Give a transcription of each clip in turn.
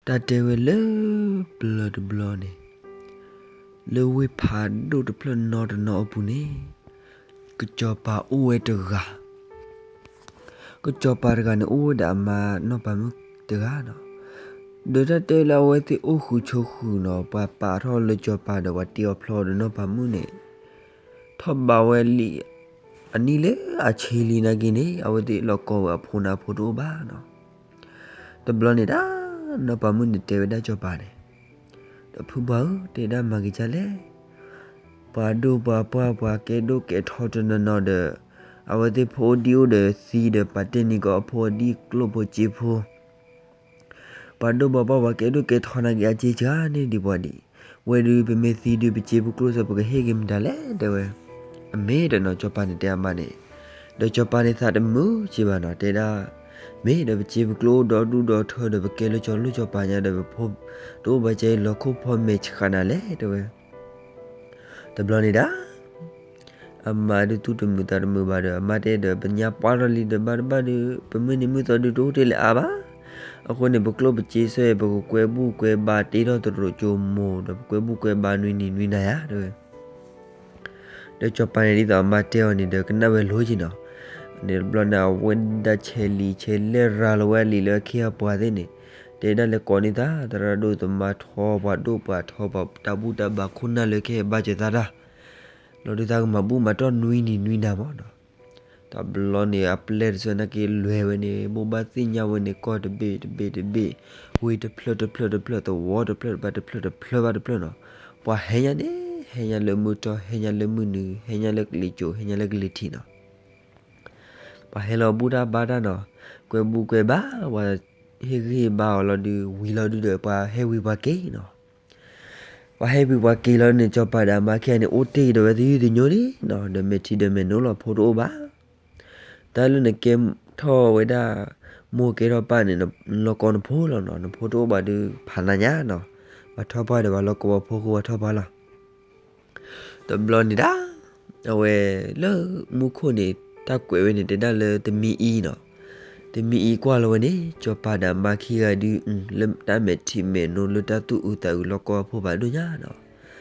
တၢ်တဲဝဲလၢပျၢၤတဘျီန့ၣ်, လၢဝ့ၢ်ဖးဒိၣ်တဖျၢၣ်နီတနီၤအပူၤန့ၣ်, ကစီၤပၤအိၣ်ဝဲတဂၤ, ကစီၤပၤတဂၤန့ၣ် အိၣ်ဝဲဒီးအမါနီၢ်ပၤမုၣ်တဂၤနီၤ. ဒီးတၢ်တဲလၢအဝဲသ့ၣ်အိၣ်ဃုာ်ဆိးဃုာ်နီၤ, ပှၤပာ်ထီၣ်လၢစီၤပၤဒီး ပှၤတ့အီၤဖျီဒီးနီၢ်ပၤမုၣ်န့ၣ် ထီၣ်ဘးဝဲလံ, အနံၣ်လၢအဆံလံနာ်က့န့ၣ် အဝဲသ့ၣ်လီၤကီဝဲအဖိန့ၣ် အဖိတအိၣ်ဘၣ်နီၤ. တဘျီန့ၣ်ဒၣ် နီၢ်ပၤမုၣ်န့ၣ်တဲဝဲဒၣ်စီၤပၤန့ၣ်, ဒီးဖုပှၢ်ဧၢ, တဲဒၣ်မၤက့ၤဒ်လဲၣ်, ပှၤဒိၣ်ပှၤပှၢ် ပှၤကဲဒိၣ်ကဲထီတနီၤနီၤဒီး အဝဲသ့ၣ်ဖိအိၣ်ဒံၣ်အိၣ်ဒီးသံဒီး ပာ်တ့ၢ်န့ၢ်ကီးအဖိအဒံၣ်ကျိၣ်ဖိစ့ဖိ ပှၤဒိၣ်ပှၤပှၢ် ပှၤကဲဒိၣ်ကဲထီနာ်က့ အစ့စှၤန့ၢ်ဒံးပှၤဒံး, ဝဲဒုးပမ့ၢ်သံဒုး ပစ့ပကျိၣ်စ့ ပကဟ့ၣ်က့ၤမတၤလဲၣ် တဲဝဲ. အမ့ၢ်ဒီးနီၤ စီၤပၤန့ၣ်တဲအမါန့ၣ်, ဒီးစီၤပၤန့ၣ်သးတမုာ်က့ဘၣ်နီၤ, တဲဒၣ်, မ့ၢ်ဒီးပစ့ပကျိၣ်အိၣ်ဒီဒူၣ်ဒီထၢဒီး ပကဲလၢစီၤလိၣ်စီၤပၤညါဒီး ပဖိတအိၣ်ဘၣ် ကဲလီၤခိၣ်ဖီမဲာ်ဆှးနၤလဲၣ် တဲဝဲ. တဘျီန့ၣ်ဒၣ် အမါဒုးသူၣ်တမုာ်သးတမုာ်ဘၣ်ဒီး အမါတဲဒီး ပညါပှၢ်ထီၣ်လံဒီး ဘၣ်တဘၣ်ဒုး ပမုၢ်နံၤမုၢ်သီဒုး တအိၣ်တ့ၢ်လၢၤအါဘၣ်. အဃိန့ၣ် ပကျိၣ်ပစ့စဲ ပကကွဲဘူၣ်ကွဲဘါတ့ထီၣ်တရိးကၠိမိၢ်ဒီး ပကွဲဘူၣ်ကွဲဘါနွံနံၤနွံနၤယါ တဲဝဲ. ဒီးစီၤပၤန့ၣ် ဒ်သိးအမါတဲအီၤန့ၣ်ဒီး ကနၣ်ဝဲလိၤက့နီၤ. န့ၣ်တဘျီန့ၣ် အဝဲဒၣ်ဆဲးလံာ်ဆဲးလဲၢ်ရၤလီၤဝဲအလံာ်လၢအခ့အပှၤသ့ၣ်န့ၣ်, တဲဒၣ်လဲၤကိးန့ၢ်သး သရၣ်ဒိၣ်သမါထီ ပှၤဒိၣ်ပှၤထီ ပှၤတၢ်ဘူၣ်တၢ်ဘါခိၣ်နၢ်လၢကဟဲဘါစၢၤသးတၢ်, လီၤဒုးသးကမၤဘူၣ်မၤတီၢ်နွံနံၤနွံနၤမးနီၤ. တဘျီန့ၣ် အပျဲၢ်တဆၢနာ်က့လွဲၤဝဲန့ၣ် ဘိးဘၣ်သ့ၣ်ညါဝဲန့ၣ် ကီၢ်တဘ့ၣ်တဘ့ၣ်တဘ့ၣ်, ဝ့ၢ်တဖျၢၣ်တဖျၢၣ်တဖျၢၣ် သဝီတဖျၢၣ်တဖျၢၣ် တဖျၢၣ်တဖျၢၣ်ဘၣ်တဖျၢၣ်နီၤ. ပှၤဟဲညါန့ၣ် ဟဲညါလၢမုၢ်ထီၣ် ဟဲညါလၢမုၢ်နုာ် ဟဲညါလၢကလံၤစိး ဟဲညါလၢကလံၤထံးနီၤ. ပှၤဟဲလီၤဘူၣ်တၢ်ဘါတၢ်နီၤ, ကွဲဘူၣ်ကွဲဘါ ပှၤဟ့ၣ်ဂံၢ်ဟ့ၣ်ဘါအီၤလီၤဒုး ဝံၤလီၤဒုးဒီး ပှၤဟဲဝံၤပှၤက့ၤနီၤ. ပှၤဟဲဝံၤပှၤက့ၤလီၤန့ၣ် စီၤပၤဒီးအမါခံဂၤန့ၣ် အိၣ်တ့ၢ်ဒီးဝဲသယုၢ်သညိန့ၣ်နီၤ, ဒီးမဲာ်ထံဒီးမဲာ်နိလီၤ ဖိတအိၣ်ဘၣ်. တၢ်လၢနကဲထီၣ်ဝဲဒၣ် မိၢ်ကဲထီၣ်ပၢ်န့ၣ် လီၤကီနဖိလီၤနီၤ, နဖိတအိၣ်ဘၣ်ဒုးဖးနၤညါနီၤ. ပှၤထီၣ်ပှၢ်ဒီးပှၤလီၤကီပှၤဖိဃိ ပှၤထီၣ်ပှၢ်လီၤ. တဘျီန့ၣ်ဒၣ် အဝဲလၢမူခိၣ်န့ၣ် တၢ်ကွဲးဝဲန့ၣ် တဲဒၣ်လၢတမံၤအံၤနီၤ, တမံၤအံၤကွၢ်လီၤဝဲန့ၣ် စီၤပၤဒီးအမါခံဂၤဒုး လၢတၢ်မဲာ်ထံမဲာ်နိ လၢတၢ်သူၣ်အုးသးအုး လီၤကီအဖိဘၣ်ဒိၣ်ညါနီ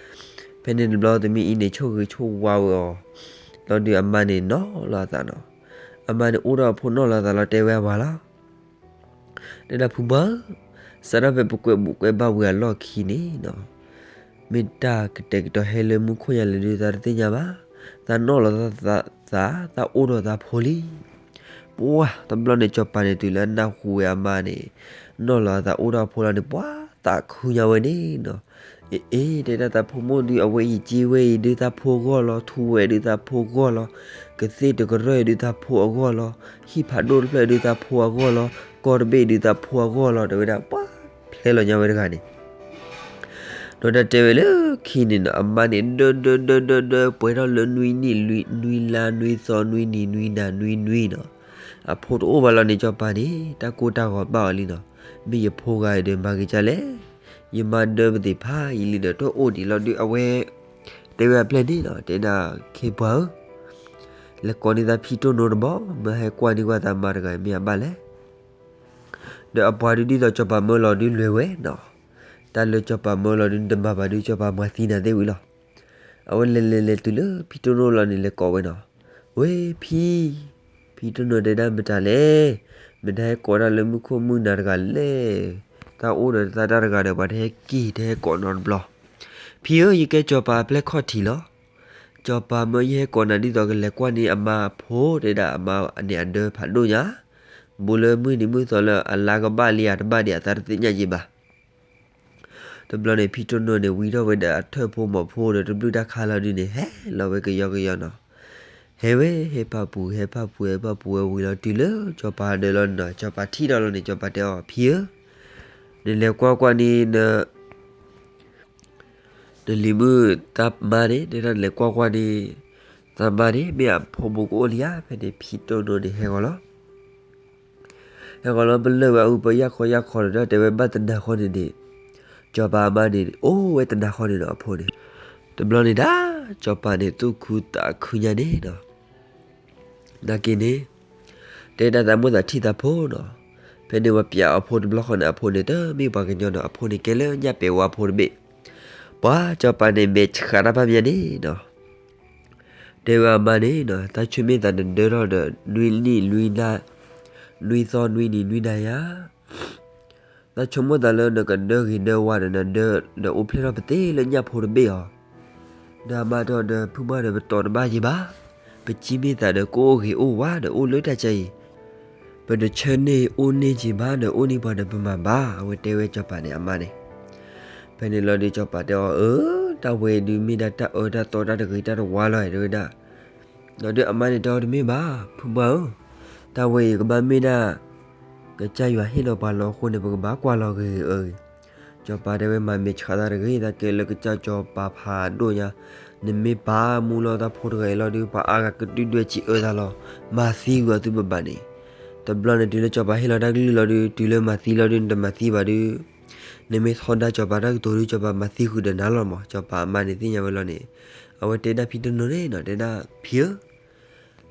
ၤ. ဖဲန့ၣ်တဘျီ တမံၤအံၤန့ၣ် ဆိၣ်ဂ့ၤဆိၣ်ဝါဝဲအီၤ လီၤဒုးအမါန့ၣ်နီၢ်လီၤအသးနီၤ. အမါန့ၣ်အိၣ်ဒီးအဖိနီၢ်လီၤအသးလီၤ တဲဝဲအဝၤလီၤ. တဲဒၣ်ဖုပှၢ်ဧၢ, စးထီၣ်ဖဲပကွဲးဘူးကွဲးဘါဝံၤအလီၢ်ခံန့ၣ်နီၤ, မ့ၢ်တၢ်ကတဲာ်ကတီၤဟဲလၢမူခိၣ်ညါလဲၣ်ဒုး သးတသ့ၣ်ညါဘၣ်. သးနီၢ်လီၤသး သးအိၣ်ဒီးသးဖိလံ. ပှၢ်တဘျီန့ၣ် စီၤပၤန့ၣ်တုၤလၢအနၢ်ဟူဝဲအမါန့ၣ် နီၢ်လီၤအသးအိၣ်ဒီးအဖိလီၤန့ၣ် ပှၢ်သးခုညါဝဲန့ၣ်နီၤ. အ့ အ့ တဲဒၣ်သးဖိမိၢ်ဒုး အဝဲအံၤစ့ဝဲအံၤဒုး သးဖိအဂီၢ်လီၤ, ထူဝဲဒုးသးဖိအဂီၢ်လီၤ, ကသ့ၣ်တကရၢၢ်ဒုးသးဖိအဂီၢ်လီၤ, ဟံၣ်ဖးဒိၣ်တဖျၢၣ်ဒုးသးဖိအဂီၢ်လီၤ, ကီၢ်တဘ့ၣ်ဒုးသးဖိအဂီၢ်လီၤ တဲဝဲဒၣ် ပှၢ်ဖျဲလီၤညါဝဲတဂၤန့ၣ်. ဒီးတၢ်တဲဝဲလၢခံန့ၣ်နီၤ အမါန့ၣ် ဒၢဒၢဒၢဒၢဒၢ ပှဲၤထီၣ်လၢနွံနံၣ် နွံလါ နွံသီ နွံနံၤ နွံနၤ နွံနွံနီၤ. အဖိတအိၣ်ဘၣ်လီၤန့ၣ် စီၤပၤန့ၣ် တၢ်ကိၢ်တၢ်ဂီၤဘၣ်အီၤလံနီၤ. မ့ၢ်ယဖိဂၤအံၤဒီး မၤဂ့ၤကၢ်လဲၣ်, ယမါဒၢပသ့ၣ်ဖးယံာ်လံဒီး တအိၣ်ဒံးလီၤဒုး အဝဲ တဲဝဲအပျဲၢ်န့ၣ်နီၤ, တဲဒၣ် ခ့ပှၢ်ဧၢ, လဲၤကိးန့ၢ်သးဖံတိၢ်နိတဘျီ, မ့ၢ်ဟဲကွၢ်န့ၢ်ကွၢ်သးမါတဂၤ မ့ၢ်အဘၣ်လဲၣ်. ဒီးအပှၤဒုးဒ်သိးစီၤပၤမၢလီၤဒုးလဲၤဝဲနီၤ. တၢ်လၢစီၤပၤမၢလီၤဒုး နတမၤဘၣ်ဒုး စီၤပၤမၤသံနၤသ့ဝံၤလီၤ. အဝဲလဲၤလဲၤလဲၤတုၤလၢဖံတိၢ်နိလီၤန့ၣ် လဲၤကိးဝဲနီၤ. ဝဲဖံ, ဖံတိၢ်နိတဲဒၣ်မတၤလဲၣ်, မတၤဟဲကိးတၢ်လၢမူခိၣ်မုၢ်နၤတဂၤလဲၣ်. တၢ်အိၣ်ဒီးသးတၢ်တဂၤဒီး ပှၤတဟဲက့ၤတဟဲကိးနီတဘျီ. ဖံဧၢ, ယကဲစီၤပၤအပျဲၢ်ခီၣ်ထံးလီၤ. စီၤပၤမၢယဟဲကိးနၤဒ်သိးကလဲၤကွၢ်န့ၢ်အမါအဖိ တဲဒၣ်အမါန့ၣ်အဒၢဖးဒိၣ်ညါ, ဘူးလၢမုၢ်နံၤမုၢ်သီလၢအလါကဘၣ်လံဧါတဘၣ်ဒံးဧါ သးတသ့ၣ်ညါက့ဘၣ်. တဘျီန့ၣ် ဖံတိၢ်နိန့ၣ် ဝံထီၣ်ဝဲဒီးအထၢၣ်ဖိမီၤဖိဒီးတဘျုးတၢ်ခါလီၤဒုးန့ၣ် ဟဲလီၤဝဲကယီကယီနီၤ. ဟဲဝဲ ဟဲဖးပူၤ ဟဲဖးပူၤ ဟဲဖးပူၤဝဲဝံၤလီၤတုၤလၢစီၤပၤဒၢးလီၤန့ၣ်နီၤ, စီၤပၤထံၣ်ဒီးလီၤန့ၣ် စီၤပၤတဲအီၤ ဖံဧၢ, နလဲၤကွၢ်ကွၢ်န့ၣ် နလံၤမုၣ်သးမါန့ၣ် တဲဒၣ်နလဲၤကွၢ်ကွၢ်န့ၣ် သးမါန့ၣ် မ့ၢ်အဖိဘူးကအိၣ်လံဧါ. ဖဲန့ၣ် ဖံတိၢ်နိန့ၣ် ဟဲဂီၤလီၤ ဟဲဂီၤလီၤ ပလၢၢ်ဝဲအူ ပယၢ်ခီယၢ်ခီဒီး တဲဝဲဘၣ်တနၤဃီန့ၣ်န့ၣ်, စီၤပၤအမါန့ၣ် အိၣ်ဝဲတနၤဃီန့ၣ်နီၤ အဖိန့ၣ်. တဘျီန့ၣ်ဒၣ် စီၤပၤန့ၣ် သူၣ်ခုသးခုညါန့ၣ်နီၤ. နာ်က့န့ၣ် တဲဒၣ်သးမိၢ်သးထံၣ်သးဖိနီၤ. ဖဲန့ၣ်ဝဲပျးအဖိတဘျီဃီန့ၣ် အဖိန့ၣ်တမ့ၢ်ပှၤကညီနီၤ, အဖိန့ၣ်ကဲလၢညၣ်ပဲာ်ဝါဖိတဘ့ၣ်. ပှၤစီၤပၤန့ၣ်မဲာ်ဆှးတၢ်ဖးမံၤန့ၣ်နီၤ, တဲဝဲအမါန့ၣ်နီၤ, တၢ်ဆိမိၣ်သးနဒၢထီၣ်ဒီး နွံနံၣ်နွံလါ နွံသီနွံနံၤနွံနၤယါ တၢ်ဆိကမိၣ်သးလၢနကဒၢဂ့ၤဒၢဝါဒီး နဒၢဒီးအိၣ်ဖျဲၣ်ထီၣ်ပသ့လၢညၣ်ဖိတဘ့ၣ်အီၤ. ဒီးအမါတဲဒီး ဖုမါဒီး ပတီၢ်တဘၣ်ယံၤဘၣ်, ပစံးမ့ၢ်သးဒီး ကအိၣ်ဂ့ၤအိၣ်ဝါဒီးအိၣ်လၢတၢ်ကဲအံၤ, ပတဆၢန့ၢ်အိၣ်န့ၢ်က့ၤဘၣ်ဒီး အိၣ်န့ၢ်ပှၤဒီးပမၤဘၣ်, အဝဲတဲဝဲစီၤပၤန့ၣ်အမါန့ၣ်. ဖဲန့ၣ်လီၤဒုး စီၤပၤတဲအီၤ အၢ တၢ်ဝဲအံၤဒုးမ့ၢ်ဒၣ်တၢ်အၢတၢ်သီတၢ်တဂ့ၤတၢ်တဝါလီၤ တဲဝဲဒၣ်. ဒီးဒုးအမါန့ၣ်တဲအီၤ တမ့ၢ်ဘၣ် ဖုမါဧၢ, တၢ်ဝဲအံၤကဘၣ်မ့ၢ်ဒၣ် ကစၢ်ယွၤဟ့ၣ်လီၤပှၤလီၤအဃိန့ၣ် ပကဘၣ်ကွၢ်လီၤဂ့ၤဂ့ၤအၢဂ့ၤ. စီၤပၤတဲဝဲမၤမဲာ်ဆှးသးတဂ့ၤ, တၢ်ကဲလၢကစၢ်စီၤပၤဖးဒိၣ်ညါ, နမ့ၢ်ပာ်မူလီၤတၢ်ဖိတဂၤအံၤလီၤဒုး ပှၤအါဂၤကဒုၣ်ဒွဲၣ်စံးအၢသးလီၤ, မၤသံကွံာ်အီၤသုဘၣ်ဘၣ်န့ၣ်. တဘျီန့ၣ်တုၤလၢစီၤပၤဟ့ၣ်လီၤတၢ်ကလုၢ်လီၤဒုး တုၤလၢမၤသံလီၤဒုး နတမၤသံဘၣ်ဒုး နမ့ၢ်ထီဒါစီၤပၤတၢ်ကတိၤဒုး စီၤပၤမၤသံဃုာ်ဒီးနၤလီၤမး. စီၤပၤအမါန့ၣ်သ့ၣ်ညါဝဲလီၤန့ၣ် အဝဲတဲဒၣ်ဖံတိၢ်နိန့ၣ်နီၤ, တဲဒၣ်ဖံဧၢ,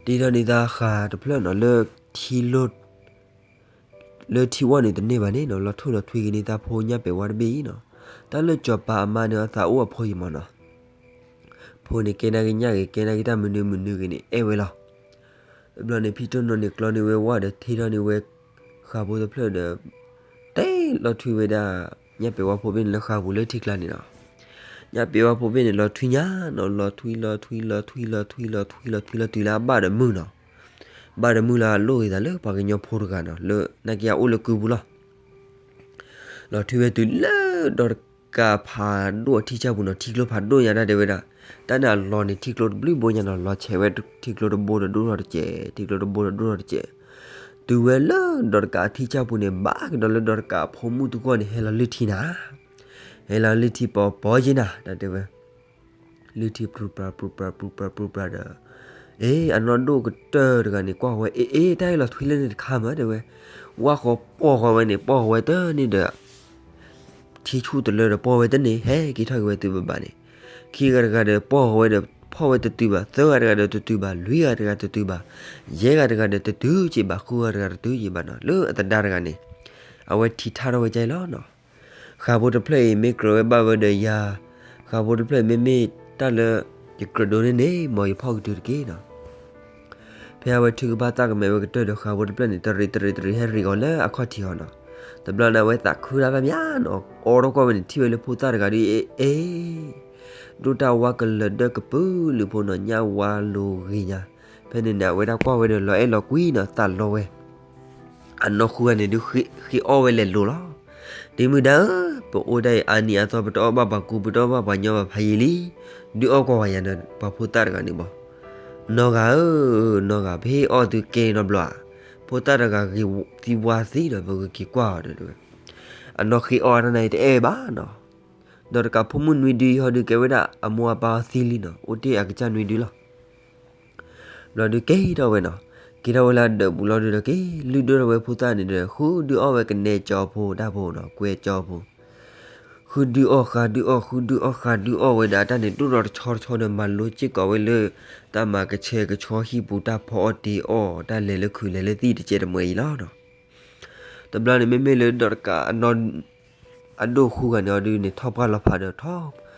တ့ထီၣ်န့ၢ်သးဃၤတဖျၢၣ်နီၤ လၢထံလီၢ် လၢထံဝီန့ၣ်တန့ၢ်ဘၣ်န့ၣ်နီၤ, လီၤထိၣ်လီၤထွံက့ၤန့ၢ်သးဖိညၣ်ပဲာ်ဝါတဘ့ၣ်အံၤနီၤ. တၢ်လၢစီၤပၤအမါန့ၣ်အသးအိၣ်အဖိအံၤမးနီၤ, ဖိန့ၣ်ကဲနာ်က့ညၣ်ဂ့ၤ ကဲနာ်က့တၢ်မနုၤမနုၤဂ့ၤန့ၣ် အဲၣ်ဝဲလီၤ. တဘျီန့ၣ် ဖံတိၢ်နိန့ၣ်ကျီန့ၢ်ဝဲဝၣ်ဒီး ထ့ထီၣ်န့ၢ်ဝဲ ဃၤဖိတဖျၢၣ်ဒီး တဲလီၤထွံဝဲဒၣ် ညၣ်ပဲာ်ဝါဖိဘ့ၣ်န့ၣ်လၢဃၤပူၤလၢထံကျါန့ၣ်နီၤ. ညၣ်ပဲာ်ဝါဖိဘ့ၣ်န့ၣ် လီၤထွံညါနီၤ, လီၤထွံ လီၤထွံ လီၤထွံ လီၤထွံ လီၤထွံ လီၤထွံလီၤတုၤလၢအဘၣ်ဒီးမုၢ်နီၤ. ဘၣ်ဒီးမုၢ်လၢအလိၣ်ဂ့ၤသးလၢပှၤကညီဖိတဂၤနီၤ, လၢနာ်က့အအိၣ်လၢကုပူၤလီၤ. လီၤထွံဝဲတုၤလၢဒီးတကးဖးဒိၣ်အထံဆၣ်ပူၤနီၤ, ထံကျိဖးဒိၣ်ညါဒၣ်တဲဝဲဒၣ်. တၢ်န့ၣ်အလီၤန့ၣ် ထံကျိတဘျုးဘိညါနီၤ, လီၤဆဲးဝဲထံကျိတဘိဒီးဒိၣ်ထီၣ်တစဲး, ထံကျိတဘိဒီးဒိၣ်ထီၣ်တစဲး. တုၤဝဲလၢဒီးတကးအထံဆၣ်ပူၤန့ၣ် ဘၣ်ကဒီးလၢဒီးတကးအဖိမုၣ်သကိးန့ၣ် ဟဲလီၤလုၢ်ထံနၤ, ဟဲလီၤလုၢ်ထံပီၤပီၤယ့နၤ တၢ်တဲဝဲ လုၢ်ထံပြူပြၤပြူပြၤပြူပြၤပြူပြၤဒီး, အ့ အနီၢ်ဒိၣ်ကတၢၢ်တဂၤန့ၣ် ကွၢ်ဃီၤဝဲ အ့ အ့ တၢ်အံၤလီၤထွံလၢန့ၣ်တခါမး တဲဝဲ. ဝၣ်ဃီၤပီၢ်ဃီၤဝဲန့ၣ် ပီၢ်ဃီၤဝဲတန့ၢ်ဒီး ထံဆူၣ်တလၢဒီးပီၢ်ဝဲတန့ၢ် ဟဲက့ၤထီၣ်က့ၤဝဲသုဘၣ်ဘၣ်န့ၣ်, ခံဂၤတဂၤဒီးပီၢ်ဃီၤဝဲဒီးဖီၣ်ဝဲတတုၤဘၣ်, သၢဂၤတဂၤဒီးတတုၤဘၣ်, လွံၢ်ဂၤတဂၤတတုၤဘၣ်, ယဲၢ်ဂၤတဂၤဒီးတတုၤက့ၤဘၣ်, ဃုဂၤတဂၤတတုၤက့ၤဘၣ်နီၤ, လၢအသဒါတဂၤန့ၣ် အဝဲထံထါထီၣ်ဝဲဒ်အံၤလီၤနီၤ. ဃၤဖိတဖျၢၣ်အံၤ မ့ၢ်ကြၢးဝဲဘၣ်ဝဲဒီးယၤ, ဃၤဖိတဖျၢၣ်အံၤ မ့မ့ၢ်တၢ်လၢယကြၢးဒိးန့ၢ်န့ၣ် မ်ယဖီၣ်ကတုၤတက့ၢ်နီၤ. ဖဲအဝဲထုကဖၣ်သးကမဲာ်ဝဲကတၢၢ်ဒီး ဃၤဖိတဖျၢၣ်န့ၣ် တရံးတရံးတရံး ဟဲရံးအီၤလၢအခီၣ်ထံးအီၤနီၤ. တဘျီန့ၣ် အဝဲသးခုတၢ်ဘၣ်မးနီၤ, အိးထီၣ်ကွၢ်ဝဲန့ၣ် ထံၣ်ဝဲလၢဖိသၣ်တဂၤဒီး အ့ အ့ ဒိၣ်တၢ်ဝါကလၢၤဒၢကပုာ်လုာ်ဖိနီၤ, ညၣ်ဝါလိၤဂ့ၤညါ. ဖဲန့ၣ်န့ၣ် အဝဲဒၣ်ကွၢ်ဝဲဒီး လီၤအဲၣ်လီၤကွံနီၤ, သးလီဝဲ အနီၢ်ဃုဂၤန့ၣ်ဒုး ဃ့အီၣ်ဝဲလဲၤလိၤလီၤ. ဒ့မုၣ်ဒါဧၢ, ပအိၣ်ဒၣ်အံၤအါနံၤအါသီ ပတအီၣ်ဘၣ်ပှၤကူ ပတအီၣ်ဘၣ်ပှၤညီဘၣ်ဖးယံာ်လံ, ဒုးအီၣ်ကွၢ်ဝဲယၤန့ၣ် ပှၤဖိသၣ်တဂၤန့ၣ်ဘၣ်. နီၢ်ဂၤဧၢ, နီၢ်ဂၤ ပဟ့ၣ်အီၣ်သုကဲနီတဘျီဧါ, ဖိသၣ်တဂၤဂ့ၤသံဝါသံဒီး ပကက့ၤကွၢ်အီၤဒီး အနီၢ်ဃ့အီၣ်တၢ်န့ၣ်တအဲၣ်ဘၣ်နီၤ. ဒီးတကးဖိမုၣ်နွံဒုဟီဒုး ကဲဝဲဒၣ်အမိၢ်အပၢ်သံလံနီၤ, အိၣ်တ့ၢ်အကစၢ်နွံဒုလီၤ. ဘျီဒုးက့ၤထီၣ်ဝဲနီၤ, က့ၤထီၣ်ဝဲလၢအဒၢးပူၤလီၤဒုးဒီး က့ၤလုၢ်ဒိၣ်ထီၣ်ဝဲဖိသၣ်န့ၣ်ဒီး ဃုဒုးအီၣ်ဝဲကနဲကၠီဖိတၢ်ဖိနီၤ, ကွဲကၠီဖိ ဃုဒုးအီၣ်ဃါဒုးအီၣ် ဃုဒုးအီၣ်ဃါဒုးအီၣ်ဝဲဒီး အတၢ်န့ၣ်ဒိၣ်ထီၣ်တဆီတဆီဒီး မၤလိစ့ၢ်ကီးဝဲလၢ တၢ်မၤကဆှဲကဆှီဟံၣ်ပူၤ တၢ်ဖီအီၣ်တ့အီၣ် တၢ်လဲၤလၢခုးလဲၤလၢသံၣ်တစဲးတမှဲအံၤလီၤနီၤ. တဘျီန့ၣ် မ့မ့ၢ်လၢဒီးတကးအနီၢ် အဒိၣ်ဃုဂၤန့ၣ်အီၤဒုးန့ၣ် ထီၣ်ပှၢ်လီၤဖးဒီးထီၣ်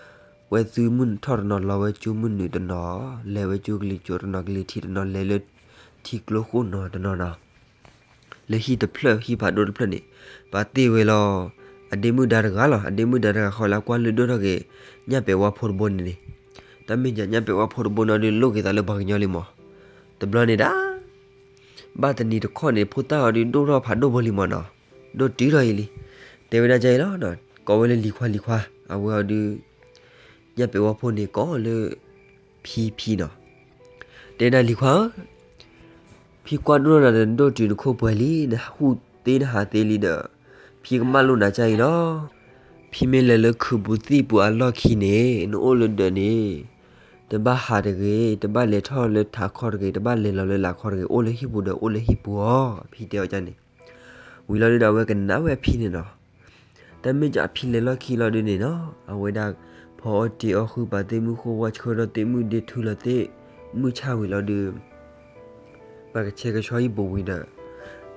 ဝဲသုမုၢ်ထီၣ်တနီၤ လီၤဝဲကၠိမုၢ်နုာ်တနီၤ, လဲၤဝဲကၠိကလံၤစိးတနီၤ ကလံၤထံးတနီၤ လဲၤလၢထံကျိဃိၣ်နီၤတနီၤနီၤ, လၢဟံၣ်တဖျၢၣ်ဟံၣ်ဖးဒိၣ်တဖျၢၣ်န့ၣ် ပာ်တ့ၢ်ဝဲလီၤ. အဒ့မုၣ်ဒါတဂၤလီၤ, အဒ့မုၣ်ဒါတဂၤဃီလၢအကွၢ်လုၢ်ဒိၣ်ထီၣ်က့ၤ ညၣ်ပဲာ်ဝါဖိတဘိန့ၣ်န့ၣ်, တၢ်မ့ၢ်က ညၣ်ပဲာ်ဝါဖိတဘိန့ၣ်အီၤဒုး လိၣ်က့ၤသးလၢပှၤကညီလံမး. တဘျီန့ၣ်ဒၣ် ဘၣ်တနံၤတခီန့ၣ် ဖိသၣ်အီၤဒုးဒိၣ်ထီၣ်ဖးဒိၣ်ဘိလံမးနီၤ, ဒိၣ်တုၤထီၣ်အံၤလံ. တဲဝဲဒၣ်ဒ်အံၤလီၤ, ကိးဝဲလၢလံၤခွါ လံၤခွါ, အဝဲအီၤဒုး ညၣ်ပဲာ်ဝါဖိန့ၣ်ကိးလၢ ဖံဖံနီၤ. တဲဒၣ်လံၤခွါဧၢ, ဖံကွၢ်ဒိၣ်ထီၣ်နၤဒီး နဒိၣ်တုၤနခိၣ်ပှဲၤလံ, နဟူးသ့နဟးသ့လံဒီး ဖံကမၣ်လိာ်နၤဒ်အံၤလီၤ. ဖံမ့ၢ်လဲၤလၢခုးပူၤသံၣ်ပူၤအလီၢ်ခံန့ၣ် နအိၣ်လၢဒၢးန့ၣ် တဘၣ်ဟးတဂ့ၤ, တဘၣ်လဲၤထီၣ်လၢထးခီၣ်တဂ့ၤ, တဘၣ်လဲၤလီၤလၢလာ်ခီၣ်တဂ့ၤ, အိၣ်လၢဟံၣ်ပူၤဒီးအိၣ်လၢဟံၣ်ပူၤအီၤ, ဖံတဲအီၤဒ်န့ၣ်. ဝံၤလီၤဒုးဒီး အဝဲကနၣ်ဝဲအဖံန့ၣ်နီၤ. တၢ်မ့ၢ်က အဖံလဲၤလီၢ်ခံလီၤဒုးန့ၣ်နီၤ, အဝဲဒၣ် ဖီအီၣ်တ့အီၣ် ဃုပာ်သ့ၣ်မုၢ်ဃိဝါ ဆှၢထီၣ်သ့ၣ်မုၢ်ဒ့ ထုလီၤသ့ၣ်မုၢ်ဆၣ်ဝံၤလီၤဒုး မၤကဆှဲကဆှီဟံၣ်ပူၤဝံၤဒီး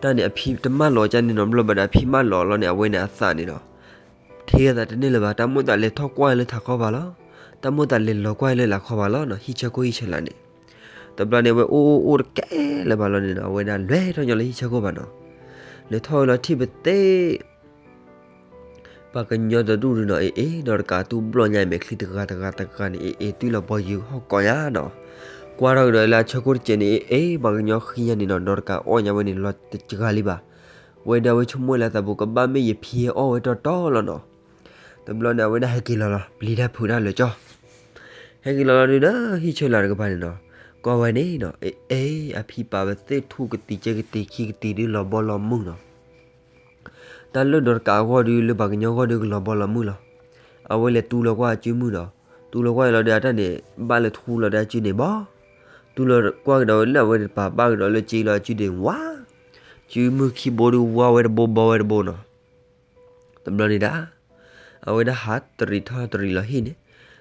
တၢ်န့ၣ်အဖံတမၢလီၤကန့ၣ်နီၤ ဘျီဘၣ်ဒီးအဖံမၢလီၤလီၤန့ၣ် အဝဲန့ၣ်အသးန့ၣ်နီၤ ထံၣ်အသးတန့ၢ်လၢၤဘၣ် တၢ်မိၣ်သးလဲၤထီၣ်ကွၢ်လၢထးခီပၤလီၤ, တၢ်မိၣ်သးလဲၤလီၤကွၢ်လၢလၤခီပၤလီၤနီၤ ဟံၣ်ဆၢခိၣ်ဟံၣ်ဆၢလာ်န့ၣ်, တဘျီန့ၣ် အဝဲအိၣ်အိၣ်အိၣ်တကဲလၢၤဘၣ်လီၤန့ၣ်နီၤ အဝဲဒၣ်လဲၤထီၣ်ညီလၢဟံၣ်ဆၢခိၣ်ဘၣ်နီၤ, လဲၤထီၣ်ဝဲလီၤထံၣ်ပသ့ၣ် ပှၤကညီတဒူၣ်ဒုနီၤ အ့ၣ်အ့ၣ် ဒီးတကးတူၢ်ဘျီၣ်ညါအမဲာ်ချံတဂၤတဂၤတဂၤန့ၣ် အ့ၣ်အ့ၣ် တုၤလီၤဘီယုာ်ဟီၣ်ကီးညါနီၤ, ကွၢ်ထီၣ်ကဒီးလၢအဆၢခိၣ်တစဲးန့ၣ် အ့ၣ်အ့ၣ် ပှၤကညီဃံညါန့ၣ်နီၤ ဒီးတကးအီၣ်ညါဝဲန့ၣ်လီၤတဂၤလံဘၣ်, ဝဲဒီးအဝဲဆိကမိၣ်လၢအသးပူၤ ကဘၣ်မ့ၢ်ယဖံဟဲအီၣ်ဝဲတီတီလီၤနီၤ, တဘျီန့ၣ် အဝဲဒၣ်ဟဲက့ၤလီၤလီၤ ပျံၤတၢ်ဖုးတၢ်လၢာ်ကၠီ ဟဲက့ၤလီၤလီၤဒုဒီး ဟံၣ်ဆၢလာ်တကပၤန့ၣ်နီၤ, ကွၢ်ဝဲန့ၣ်နီၤ အ့ၣ်အ့ၣ် အဖံပာ်ပသ့ၣ်ထူၣ်ကတံၤကဲကတံၤခံကတံၤဒုလီၤဘီလီၤမုၢ်နီၤ တၢ်လၢဒီးတကးအဂီၢ်ဒု လၢပှၤကညီဂီၢ်ဒုကလီၤဘီလီၤမုၢ်လီၤ, အဝဲလဲၤတူလီၤကွၢ်အစုမုၢ်နီၤ, တူလီၤကွၢ်လီၤဒီးအတၢ်န့ၣ် ဘၣ်လၢထူလီၤဒီးအစုန့ၣ်ဘီ, တူလီၤကွၢ်ကဒီးဝဲလၢအဝဲတပၤဘၣ်ကဒီးလၢစုလီၤအစုန့ၣ်ဝါ, စုမုၢ်ခံဘိဒုဝါဝဲတဘိဘီဝဲတဘိနီၤ တဘျီန့ၣ်ဒၣ် အဝဲဒၣ်ဟးတရံးထီၣ်တရံးလီၤဟံၣ်န့ၣ်,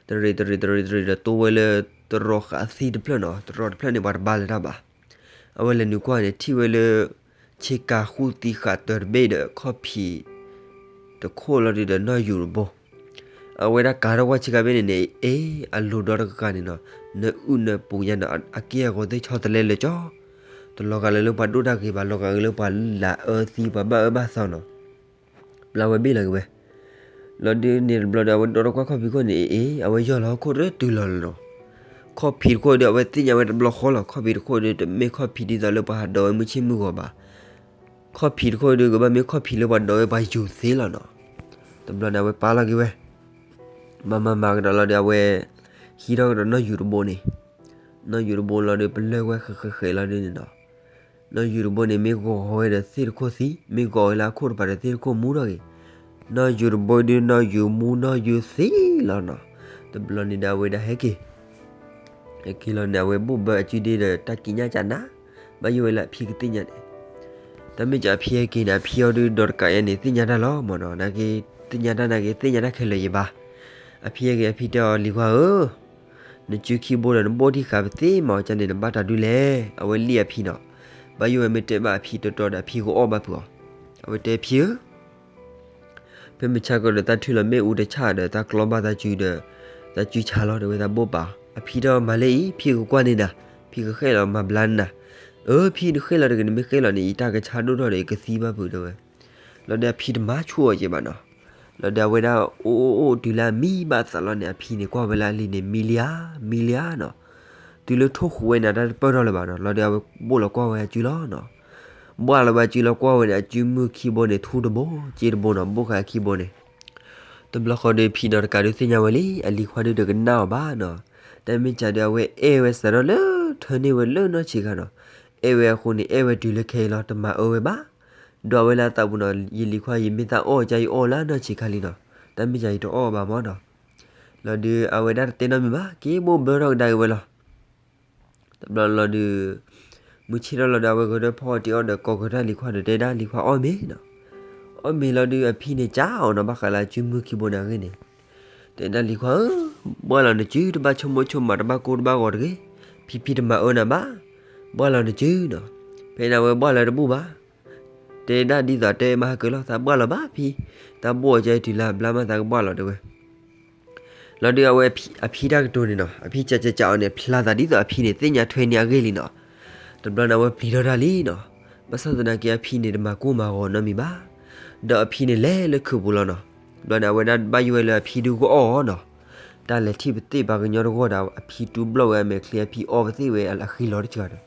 တရံးတရံးတရံးတရံးဒီး တိဝဲလၢတရီဃးသံတဖျၢၣ်နီၤ, တရီတဖျၢၣ်န့ၣ် ပှၤတဘါလၢၤတၢ်ဘၣ်. အဝဲလဲၤနုာ်ကွၢ်န့ၣ် ထံၣ်ဝဲလၢ ဆ့ကၤဃုသံဃာ်တၢၤတဘ့ၣ်ဒီး ခီၣ်ဖံးတခိၣ်လီၤဒုဒီး နီၣ်ယူၤတဘိ. အဝဲဒၣ်ကၤထီၣ်ကွၢ်ဆ့ကၤဘ့ၣ်န့ၣ်န့ၣ် အ့ၣ် အလိၤဒီတကးန့ၣ်နီၤ, နအုၣ်နပူၤညါနီၤ, အက့ၢ်အဂီၤသ့ၣ်ဆီတလဲလၢာ်ကၠီ, တလီၤဂာ်လၢလၢပှၤဒိၣ်တၢ်ဂ့ၤဘၣ်, လီၤဂာ်လၢပှၤလၢအအၢသံ ပှၤဘၣ်အၢဘၣ်သီနီၤ. ဘျီဝဲဘ့ၣ်လီၤက့ၤဝဲ လီၤဒုန့ၣ်တဘျီဒီး အဝဲဒိးထီၣ်ကွၢ်ခီၣ်ဖံးခိၣ်န့ၣ် အ့ၣ် အဝဲယီၢ်လီၤဟီၣ်ခိၣ်တတုၤလီၤလီၤနီၤ. ခီၣ်ဖံးတခိၣ်ဒု အဝဲသ့ၣ်ညါဝဲတဘျီဃီလီၤ. ခီၣ်ဖံးတခိၣ်ဒု တမ့ၢ်ခီၣ်ဖံးဒ်သိးလၢပှၤဟးဒိးဝဲမုၢ်ဆ့ၣ်မုၢ်ဂီၤဘၣ်. ခီၣ်ဖံးတခိၣ်ဒု ကဘၣ်မ့ၢ်ခီၣ်ဖံးလၢပှၤဒိးဝဲပှၤယူၤသ့လီၤနီၤ. တဘျီန့ၣ် အဝဲပာ်လီၤက့ၤဝဲ မၤမၤမၤကဒီးလီၤဒီး အဝဲဟံးထီၣ်ကဒီးနီၣ်ယူၤတဘိန့ၣ်, နီၣ်ယူၤတဘိလီၤဒီး ပလၢၢ်ဝဲဃဲးဃဲးဃဲးလီၤဒုန့ၣ်နီၤ. နီၣ်ယူၤတဘိန့ၣ် မ့ၢ်ဂီၤဝဲဒီးသ့ၣ်တခိၣ်သံ, မ့ၢ်ဂီၤဝဲလၢအခိၣ်တပၤဒီးသ့ၣ်တခိၣ်မူထီၣ်က့ၤ. နီၣ်ယူၤတဘိဒု နီၣ်ယူၤမူနီၣ်ယူၤသံလီၤနီၤ. တဘျီန့ၣ်ဒီး အဝဲဒၣ်ဟဲက့ၤ ဟဲက့ၤလီၤန့ၣ် အဝဲဘိၣ်ဘၢအစုဒ့ဒီး တၢ်ကံးညာ်ကနၤ, ဘၣ်ယိၣ်ဝဲလၢအဖံကသ့ၣ်ညါန့ၣ်. တၢ်မ့ၢ်ကးအဖံဟဲက့ၤန့ၣ် အဖံအီၤဒုဒီးတကးယဲန့ၣ် သ့ၣ်ညါတၢ်လီၤမၢ်နီၤ. နာ်က့ သ့ၣ်ညါတၢ်နာ်က့ သ့ၣ်ညါတၢ်ခဲလၢာ်ယံၤဘၣ်. အဖံဟဲက့ၤ အဖံတဲအီၤ လံၤခွါဧၢ, နစုခံဘိဒီးနဘိၣ်ထံၣ်ဃာ်ပသ့ၣ်မး ကန့ၣ် နဘၣ်တၢ်ဒုလဲၣ်. အဝဲလံၣ်အဖံနီၤ. ဘၣ်ယိၣ်ဝဲမ့ၢ်တဲဘၣ်အဖံတီတီဒီး အဖံကအီၣ်ဘၣ်ဖုးအီၤ. အဝဲတဲဖံဧၢ ဖဲမုၢ်ဆါကဒီး တၢ်ထုးလီၤမ့ၣ်အူတဆၣ်ဒီး တၢ်ကျီဘၣ်တၢ်စုဒီး တၢ်စုဆါလီၤ တဲဝဲ တၢ်ဘိၣ်ပာ်. အဖံတဲအီၤမၤလၢအံၤ ဖံကကွၢ်န့ၢ်နၤ, ဖံကဃဲၣ်လီၤမၤဘျါန့ၢ်နၤ. အၢ ဖံနဃဲၣ်လီၤတဂ့ၤ နမ့ၢ်ဃဲၣ်လီၤန့ၣ် ယတၢ်ကဆါဒိၣ်ထီၣ်ဒီး ယကသံဘၣ်ဖုး တဲဝဲ. လီၤဒီးအဖံတမၤဆူၣ်အီၤက့ၤဘၣ်နီၤ. လီၤဒီးအဝဲဒၣ်အိၣ်အိၣ်အိၣ်တုၤလၢအမံဘၣ်သးလီၤန့ၣ် အဖံန့ၣ်ကွၢ်ဝဲလၢအလံၤန့ၣ် မံလံဧါ မံလံဧါနီၤ. တုၤလၢထိၣ်ဃူးဝဲန့ၣ် တၢ်တပၢၢ်ထီၣ်လၢၤဘၣ်နီၤ. လီၤဒီးအဝဲဘိၣ်လီၤကွၢ်ဝဲအစုလီၤနီၤ. ဘိၣ်လီၤဝဲအစုလီၤကွၢ်ဝဲန့ၣ် အစုမုၢ်ခံဘိန့ၣ် ထူတဘိ စ့တဘိနီၤ ဘိၣ်ဃာ်အခံဘိန့ၣ်. တဘျီဃီဒီး ဖံဒီးတကးဒုးသ့ၣ်ညါဝဲလံ အလံၤခွါဒုးတကနၣ်အီၤဘၣ်နီၤ. တၢ်မ့ၢ်ကးဒီး အဝဲအဲၣ်ဝဲစးထီၣ်လၢထၢန့ၢ်ဝဲလၢနီၢ်ဆံးခါနီၤ. အဲၣ်ဝဲအဃိန့ၣ် အဲၣ်ဝဲတုၤလၢခဲအံၤလီၤ တမၤအၢဝဲဘၣ်. ဒီးအဝဲလၢအသးပူၤနီၤ ယလံၤခွါ ယမ့ၢ်သးအီၣ်ကါ ယအီၣ်လၢနီၢ်ဆံးခါလံနီၤ. တၢ်မ့ၢ်ကး ယတအီၣ်ဘၣ်မၢ်နီၤ. လီၤဒုး အဝဲဒၣ်တတဲနီတမံၤဘၣ် က့ၤဘိၣ်ဘၢထီၣ်ကဒါက့ၤဝဲလီၤ. တဘျီလီၤဒုး မုၢ်ဆ့ၣ်ထီၣ်လီၤဒီး အဝဲဂဲၤထၢၣ်ဖီအီၣ်တ့ၢ်အီၣ်ဒီး ကိးက့ၤထီၣ်လံၤခွါဒီး တဲဒၣ်လံၤခွါ အီၣ်မ့ၤနီၤ. အီၣ်မ့ၤလီၤဒုး အဖံန့ၣ်ကးအီၤနီၤ ဘၣ်ဃးလၢအစုမုၢ်ခံဘိန့ၣ်အဂ့ၢ်န့ၣ်. တဲဒၣ်လံၤခွါဧၢ, ဘှၢ်လီၤနစု တဘၣ်ဆိကမိၣ်ဆိကမး တဘၣ်ကိၢ်တဘၣ်ဂီၤတဂ့ၤ. ဖံဖံတမၤအၢနၤဘၣ်. ဘှၢ်လီၤနစုနီၤ. ဖဲန့ၣ်အဝဲဘှၢ်လီၤတဘူၣ်ဘၣ် တဲဒၣ်ဒ်သိးတဲမၤဟးကၢလီၤ သးဘှၢ်လီၤဘၣ်ဖံ, တၢ်ဘိၣ်အီၤကဲတုၤလၢအဘျါမး သးကဘှၢ်လီၤတဲဝဲ. လီၤဒုးအဝဲအဖံတၢ်ကတိၤန့ၣ်နီၤ အဖံကးကးကးအီၤန့ၣ် ဖျါသးဒ်သိးအဖံန့ၣ် သ့ၣ်ညါထွဲန့ၢ်အဂ့ၢ်လံနီၤ. တဘျီန့ၣ် အဝဲပျံၤထီၣ်တၢ်လံနီၤ. ဘၣ်ဆၣ်သနာ်က့အဖံန့ၣ် တမၤကိၢ်မၤဂီၤနီတမံၤဘၣ်. ဒီးအဖံန့ၣ်လဲၤလၢခုးပူၤလီၤနီၤ. တဘျီန့ၣ် အဝဲဒၣ်ဘၣ်ယိၣ်ဝဲလၢအဖံဒုကအီၣ်အီၤနီၤ. တၢ်လဲၤထံၣ်ပသ့ၣ်ပှၤကညီတဂီၢ်ဒီး အဖံတူၢ်ဘျီၣ်ဝဲအမဲာ်ချံ အဖံအီၣ်ပသ့ၣ်ဝဲအဃံလီၤတစှၤဒီး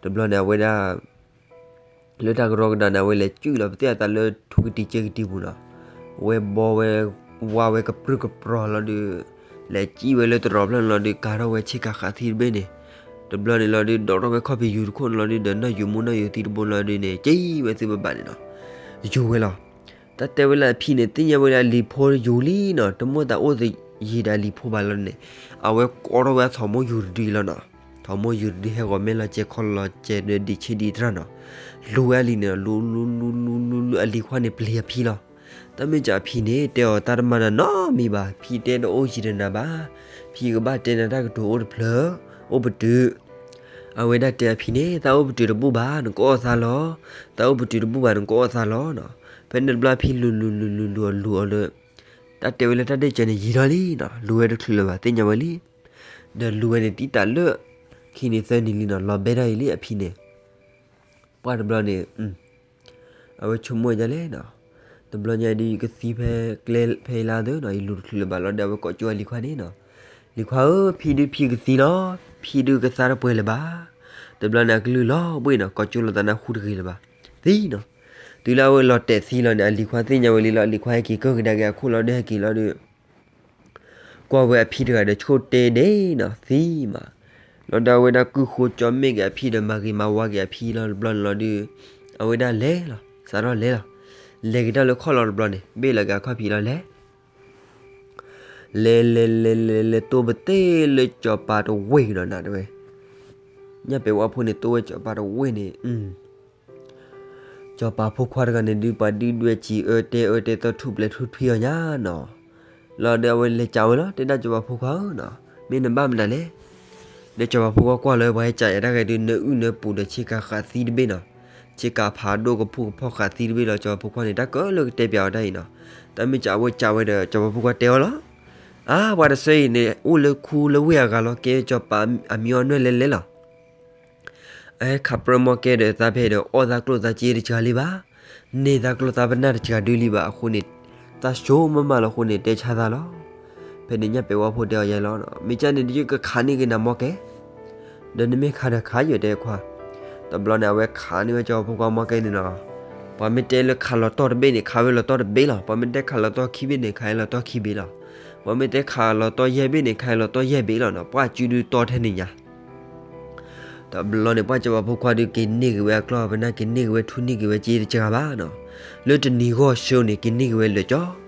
တဘျီန့ၣ် အဝဲဒၣ် လၢတၢ်ကရီကဒါန့ၣ် အဝဲလဲၤစုၣ်လီၤပသ့ၣ်အသးလၢထူကတံၤကဲကတံၤပူၤနီၤ. ဝဲဘီဝဲ ဝါဝဲကပြုၢ်ကပြီၤလီၤဒုး လဲၤစံၣ်ဝဲလၢတရီးဖျၢၣ်န့ၣ်လီၤဒုး ကၤထီၣ်ဝဲဆ့ကၤဃးသံတဘ့ၣ်န့ၣ်. တဘျီန့ၣ်လီၤဒုး ဒိးထီၣ်ဝဲခီၣ်ဖံးယူၤတခိၣ်န့ၣ်လီၤဒုး ဒီးနီၣ်ယူၤမူနီၣ်ယူၤသံတဘိန့ၣ်လီၤဒုးန့ၣ် ကံဝဲသုဘၣ်ဘၣ်န့ၣ်နီၤ. ယူၤဝဲလီၤ. တၢ်တဲဝဲလၢအဖံန့ၣ် သ့ၣ်ညါဝဲဒၣ်လံၤဖိယူၤလံနီၤ, တမိၣ်သးအိၣ်သယံၤဒီးလံၤဖိဘၣ်လီၤန့ၣ်, အဝဲကိးထီၣ်ဝဲအထိးမိၢ်ယူၤတဒုလီၤနီၤ. ထိးမိၢ်ယူၤတဒုဟဲဂီၤမဲာ်လီၤစဲၤခီလီၤစဲၤဒီးဒံးဆ့ဒံးတြၢ်နီၤ, လူၤဝဲအလံၤန့ၣ် လူၤလူၤလူၤလူၤလူၤလူၤ အလံၤခွါန့ၣ်ပျံၤအဖံလီၤ. တၢ်မ့ၢ်ကးအဖံန့ၣ် တဲအီၤတၢ်တမၤနၤနီတမံၤဘၣ်, ဖံတဲတအိၣ်ယံၤဒီးနၤဘၣ်, ဖံကဘၣ်တဲနၤတၢ်ကတိၤအိၣ်တဖျၢၣ်, အိၣ်ပတုာ် အဝဲဒၣ်တဲအဖံန့ၣ် သးအိၣ်ပတုာ်တဘူၣ်ဘၣ် နကအီၣ်သးလီၤ, သးအိၣ်ပတုာ်တဘူၣ်ဘၣ် နကအီၣ်သးလီၤနီၤ. ဖဲန့ၣ်တဘျီအဖံလူၤလူၤလူၤလူၤလူၤအီၤလူၤအီၤလၢ တၢ်တဲဝဲလၢတၢ်ဒ့ၣ်စၢၤန့ၣ် ယံာ်ထီၣ်လံနီၤ, လူၤဝဲတချုးလၢၤဘၣ် သ့ၣ်ညါဝဲလံ. ဒီးလူၤဝဲန့ၣ်တံၢ်တၢ်လၢ ခံနံၤသၢနံၤလံနီၤ, လီၤဘဲထီၣ်အံၤလံအဖံန့ၣ်. ပှၢ်တဘျီန့ၣ် အဝဲဆိကမိၣ်ဒ်လဲၣ်နီၤ, တဘျီညါဒုးယကသံဖဲကျဲဖဲအံၤလၢသၢနီၤ, ယလူၤတချုးလၢၤဘၣ်လီၤဒီး အဝဲကိးကၠိအလံၤခွါန့ၣ်နီၤ, လံၤခွါဧၢ, ဖံဒုးဖံကသံလီၤ, ဖံဒုးကသါတပှဲၤလၢၤဘၣ်. တဘျီန့ၣ် အကလုၢ်လီၤဘှ့ၣ်နီၤ, ကိးကၠိလီၤသးနၢ်ဟူတဂ့ၤလၢၤဘၣ်, သံနီၤ. တုၤလၢအဝဲလီၤတဲာ်သံလီၤန့ၣ် အလံၤခွါသ့ၣ်ညါဝဲလံလီၤ, အလံၤခွါဟဲက့ၤကၢၢ်ကဒါက့ၤအခိၣ်လီၤဒီး ဟဲက့ၤလီၤဒီး ကွၢ်ဝဲအဖံတဂၤဒီးဆိၣ်တဲဒဲးနီၤ, သံမး. လီၤဒီးအဝဲဒၣ်ကုၢ်ဃိကၠီမ့ၢ်က့ၤအဖံဒီး မၤဂ့ၤမၤဝါက့ၤအဖံလီၤတဘျီန့ၣ်လီၤဒီး အဝဲဒၣ်လဲၤလီၤ, စးထီၣ်လဲၤလီၤ. လဲၤက့ၤတၢ်လၢခီၣ်လီၤတဘျီန့ၣ် ဘ့ၣ်လီၤက့ၤအခီၣ်ဖံးလီၤလဲၤ လဲၤလဲၤလဲၤလဲၤလဲၤ တိၢ်ပသ့ၣ်လၢစီၤပၤတဝ့ၢ်ကဒီးနၤတဲဝဲ, ညၣ်ပဲာ်ဝါဖိန့ၣ် တိၢ်ဝဲစီၤပၤတဝ့ၢ်န့ၣ် စီၤပၤဖိခွါတဂၤန့ၣ်ဒုး ပှၤဒုၣ်ဒွဲၣ်စံးအၢတဲအၢတဲသီ ထူၣ်ပျဲၢ်ထူၣ်ထွံအီၤညါနီၤ. လီၤဒီးအဝဲလဲၤကးဝဲလီၤ, တဲဒၣ်စီၤပၤဖိခွါဧၢနီၤ, မ့ၢ်နဘၣ်မနုၤလဲၣ်. ဒီးစီၤပၤဖိခွါကွၢ်လီၤဝဲ ပှၤဟဲကးယၤတၢ်ဂဲၤဒုး နၢအုၣ်နၢပူၤဒီးဆ့ကၤဃးသံတဘ့ၣ်နီၤ, ဆ့ကၤဖးဒိၣ်ကဖူၣ်ကဖီၣ်ဃးသံတဘ့ၣ်လီၤ. စီၤပၤဖိခွါန့ၣ် တၢ်ကၢလၢကတဲပၠးအီၤတၢ်အံၤနီၤ, တၢ်မ့ၢ်ကးအဝဲကးဝဲဒီး စီၤပၤဖိခွါတဲအီၤလီၤ. အါ ပှၤတဆၢအံၤန့ၣ် အိၣ်လၢခူလၢဝ့ၢ်အဂၤလီၤ, ကဲစီၤပၤအမံၤအီၣ်နွဲၣ်လဲၤလဲၤလီၤ. အဟဲခးပြၢမီၢ်ကဲဒီးသးဖဲဒီး အီၣ်သးကျိၣ်သးစ့တစှၤလံဘၣ်, န့ၢ်သးကျိၣ်သးပနၢ်တစှၤဒုလံဘၣ်အဃိန့ၣ်, သးဆိကမိၣ်မးလီၤအဃိန့ၣ် တဲဆါသးလီၤ. ဖဲန့ၣ်ညၣ်ပဲာ်ဝါဖိတဲအီၤယဲလီၤ, မ့ၢ်ကန့ၣ်ဒုးယကခးန့ၢ်က့ၤနၤမီၢ်ကဲ, ဒီးနမ့ၢ်ခးဒီးခးယဲတဲခွါ. တဘျီန့ၣ် အဝဲခးန့ၢ်ဝဲစီၤပၤဖိခွါမီၢ်ကဲန့ၣ်နီၤ, ပှၤမ့ၢ်တဲလၢခးလီၤတီၢ်တဘ့ၣ်န့ၣ် ခးဝဲလီၤတီၢ်တဘ့ၣ်လီၤ, ပှၤမ့ၢ်တဲခးလီၤတီၢ်ခံဘ့ၣ်န့ၣ် ခးဝဲလီၤတီၢ်ခံဘ့ၣ်လီၤ, ပှၤမ့ၢ်တဲခးလီၤတီၢ်ယဲၢ်ဘ့ၣ်န့ၣ် ခးဝဲလီၤတီၢ်ယဲၢ်ဘ့ၣ်လီၤနီၤ, ပှၤစုဒုတီၢ်ထဲန့ၣ်ညါ တဘျီန့ၣ် ပှၢ်စီၤပၤဖိခွါဒုးက့ၤန့ၢ်က့ၤဝဲအကျီၢ်ပနၢ် က့ၤန့ၢ်က့ၤဝဲထူန့ၢ်က့ၤဝဲစ့တစှၤဘၣ်နီၤ, လၢတနံၤဂီၢ်ဆၢန့ၣ် က့ၤန့ၢ်က့ၤဝဲလၢာ်ကၠီ.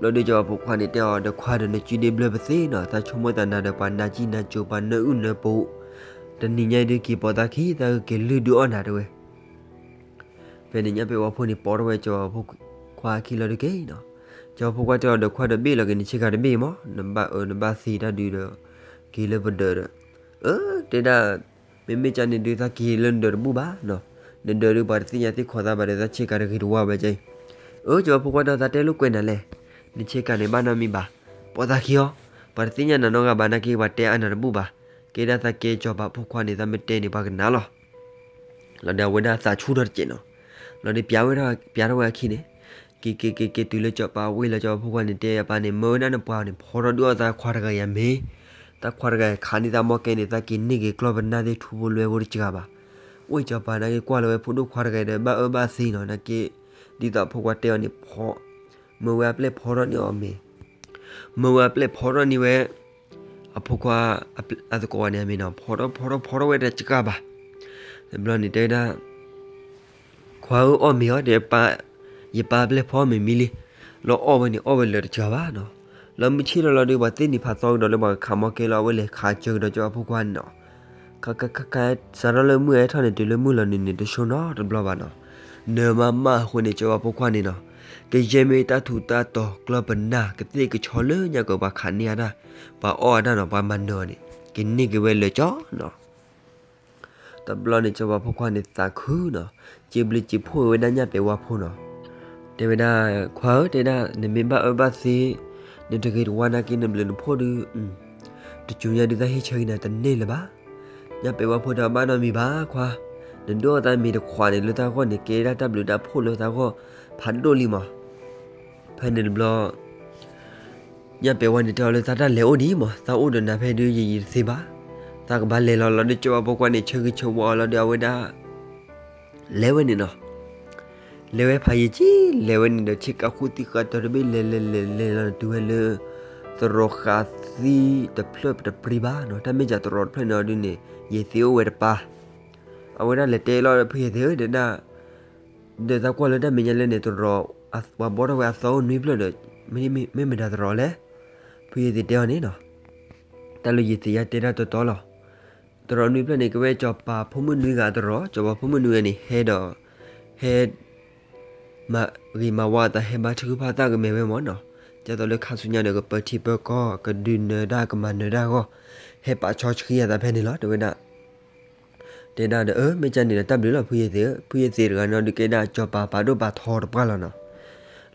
ဘျီဒုးစီၤပၤဖိခွါန့ၣ်တဲအီၤ ဒီးခွါဒီးနစုဒ့ဘျၢပသ့နီၤ, သးဆိကမိၣ်သးနၤဒီးပှၤနါကံၣ်နါကိၤ ပှၤနၢအုၣ်နၢပူၤ, တနံၤညါဒုးက့ၤပိာ်သးခံ သးကက့ၤလုၢ်ဒုးအီၣ်နၤတဲဝဲ ဖဲန့ၣ်ညၣ်ပဲာ်ဝါဖိန့ၣ် ပိာ်ထီၣ်ဝဲစီၤပၤဖိခွါအခံလီၤဒုးက့ၤနီၤ, စီၤပၤဖိခွါတဲအီၤ ဒီးခွါဒီးဘ့ၣ်လီၤက့ၤနဆ့ကၤတဘ့ၣ်မး, နဘၣ်အၢနဘၣ်သီတၢ်ဒုးဒီး က့ၤလၢပဒၢးဒီး, အၢ တဲဒၣ်, မ့မ့ၢ်ကန့ၣ်ဒုး သးက့ၤလၢနဒၢးတဘူၣ်ဘၣ်နီၤ, နဒၢးဒုးပှၤတသ့ၣ်ညါသ့ၣ်ခိးသးဘၣ်ဒီး သးဆ့ကၤတဂ့ၤတဝါဘၣ်က့ၤ. အၢ စီၤပၤဖိခွါတဲအီၤ သးတဲလိာ်ကွဲးနၤလဲၣ်, နဆ့ကၤန့ၣ်ဘၣ်နီတမံၤဘၣ်, ပိာ်သးခံအီၤ, ပှၤတသ့ၣ်ညါနၤနီတဂၤဘၣ်နာ်က့ ပှၤတဲအါနၤတဘူၣ်ဘၣ်, ကဲဒၣ်သးကဲစီၤပၤဖိခွါန့ၣ် သးမ့ၢ်တဲန့ၣ် ပှၤကနၣ်လီၤ. လီၤဒီးအဝဲဒၣ်သးဆူၣ်ထီၣ်တစဲးနီၤ, လီၤဒီးပျးဝဲဒၣ် ပျးထီၣ်ဝဲအခံန့ၣ်, က့ၤက့ၤက့ၤက့ၤတုၤလၢစီၤပၤဝ့ၢ်လီၤ စီၤပၤဖိခွါန့ၣ် တဲအပၢ်န့ၣ် မၢဝဲဒၣ်နပှၤန့ၣ် ဖီထီၣ်ဒုးအီၣ်သးခွါတဂၤအံၤမ့ၢ်, သးခွါတဂၤအံၤခးန့ၢ်သးမီၢ်ကဲန့ၣ် သးက့ၤန့ၢ်က့ၤကျီၢ်ပနၢ်သ့ၣ်ထူဖိလွဲဖိတစှၤဘၣ်. ဝ့ၢ်စီၤပၤနာ်က့ကွၢ်လီၤဝဲဖိဒိၣ်ခွါတဂၤအံၤဒီး ဘၣ်အၢဘၣ်သီနီၤ, နာ်က့ ဒ်သိးအဖိခွါတဲအီၤန့ၣ် ဖီ, မၢဝဲအပျဲၢ်ဖီထီၣ်န့ၢ်အီၤမ့ၢ် မၢဝဲအပျဲၢ်ဖီထီၣ်န့ၢ်ဝဲ အဖိခွါ အသကိးဝဲန့ၣ်အမ့ၢ်နီၤ, ဖီထီၣ်ဖီထီၣ်ဖီထီၣ်ဝဲတစှၤဘၣ်. တဘျီန့ၣ်တဲဝဲဒၣ်, ခွါဧၢအီၣ်မ့ၤအီၤ, တဲပၢ်, ယပၢ်အပျဲၢ်ဖီမ့ၤမံလံ, လီၤအီၣ်ဝဲန့ၣ်အီၣ်ဝဲလၢာ်တစှၤဘၣ်နီၤ. လီၤမုၢ်ဆ့ၣ်ထီၣ်လီၤဒီး ပှၤသ့ၣ်နံၤဖးသီကဒီးလၢပှၤကခးမီၢ်ကဲလီၤ အဝဲလဲၤခးစၢၤကဒီးစီၤပၤဖိခွါန့ၣ်နီၤ. ခါခါခါခါ စးထီၣ်လၢမုၢ်ဟဲထီၣ်န့ၣ် တုၤလၢမုၢ်လီၤနုာ်န့ၣ် တဆိနီတဘျီဘၣ်နီၤ. နၢမါမၢ်အဃိန့ၣ် စီၤပၤဖိခွါန့ၣ်နီၤ, ကယဲၢ်မ့ၢ်တၢ်ထူးတၢ်တီၤကျီၢ်ပနၢ် ကသ့ၣ်ကဆီလၢညါကပှၤခးန့ၢ်အတၢ်, ပှၤအီၣ်အတၢ်နီၤ, ပှၤမၤနၢၤအီၤန့ၣ် က့ၤန့ၢ်က့ၤဝဲလၢာ်ကၠီနီၤ. တဘျီန့ၣ် စီၤပၤဖိခွါန့ၣ်သးခုနီၤ, စံးဘျုးစံးဖှိၣ်ဝဲဒၣ်ညၣ်ပဲာ်ဝါဖိနီၤ. တဲဝဲဒၣ်, ခွါဧၢ, တဲဒၣ် နမ့ၢ်ဘၣ်အၢဘၣ်သီ, နတဂ့ၤတဝါနာ်က့ နဘျုးနဖှိၣ်ဒုး, တစူညါဒုး သးဟ့ၣ်ဆၢက့ၤနၤတန့ၢ်လၢၤဘၣ်. ညၣ်ပဲာ်ဝါဖိတဲအီၤ ဘၣ်နီတမံၤဘၣ်ခွါ, နဒုးအီၣ်သးမ့ၤတခွးန့ၣ် လၢသးဂီၢ်န့ၣ် ကဲဒၣ်တၢ်ဘျုးတၢ်ဖှိၣ်လၢသးဂီၢ်ဖးဒိၣ်လံမး. ဖဲန့ၣ်တဘျီ ညၣ်ပဲာ်ဝါန့ၣ်တဲအီၤလၢ သးတၢ်လဲၤအိၣ်ဒံးမး, သးအိၣ်ဒီးနၤဖဲဒုး ယယံာ်တသ့ဘၣ်, သးကဘၣ်လဲၤလီၤ. လီၤဒီးစီၤပၤဖိခွါန့ၣ် ဆၢဂ့ၤဆၢဝါအီၤလီၤဒီး အဝဲဒၣ် လဲၤဝဲန့ၣ်နီၤ. လဲၤဝဲဖးယံာ်ကံ လဲၤဝဲန့ၣ်ဒီး ဆ့ကၤဃူသံဃာ်တီၤတဘ့ၣ် လဲၤလဲၤလဲၤလဲၤလီၤ တုၤဝဲလၢ သရိာ်ဃးသံတဖျၢၣ်တပြံဘၣ်နီၤ. တၢ်မ့ၢ်စးသရိာ်တဖျၢၣ်န့ၣ်အီၤဒုးန့ၣ် ယဲၢ်သ့ၣ်အိၣ်ဝဲတပၤ. အဝဲဒၣ်လဲၤတဲလီၤဖုယဲၢ်သ့ၣ်ဧၢ တဲဒၣ် ဒီးသးကွၢ်လၢတၢ်မဲာ်ညါလၢန့ၣ် သရိာ် ပှၤဘီထီၣ်ဝဲအသီအိၣ်နွံဖျၢၣ်ဒီး မ့မ့ၢ်မတၤသရိာ်လဲၣ်. ဖုယဲၢ်သ့ၣ်တဲအီၤန့ၣ်နီၤ, တၢ်လၢယဲၢ်သ့ၣ်ယါတဲတၢ်တီတီလီၤ. သရိာ်နွံဖျၢၣ်န့ၣ် ကဝဲစီၤပၤဖိမုၣ်နွံဂၤအသရိာ်, စီၤပၤဖိမုၣ်နွံဂၤန့ၣ် ဟဲဒီး ဟဲ မၤဂ့ၤမၤဝါအသး ဟဲဘါထုကဖၣ်သးကမဲာ်ဝဲမးနီၤ. ဒ်သိးလၢခါဆူညါဒီး ကပၢထံပၢကီၢ် ကဒုးနၢၤတၢ် ကမၤနၢၤတၢ်အဂီၢ် ဟဲပာ်ဆီဆှံအသးဖဲန့ၣ်လီၤ တဲဝဲဒၣ်. တဲဒၣ်ဒီး အၢ မ့ၢ်ကန့ၣ်ဒီး တၢ်ဘျုးလီၤ ဖုယသ့ၣ်ဧၢ, ဖုယသ့ၣ်တဂၤန့ၣ်ဒီး ကဲဒၣ်စီၤပၤပာ်ဒိၣ်ပာ်ထီတပှၢ်လီၤနီၤ.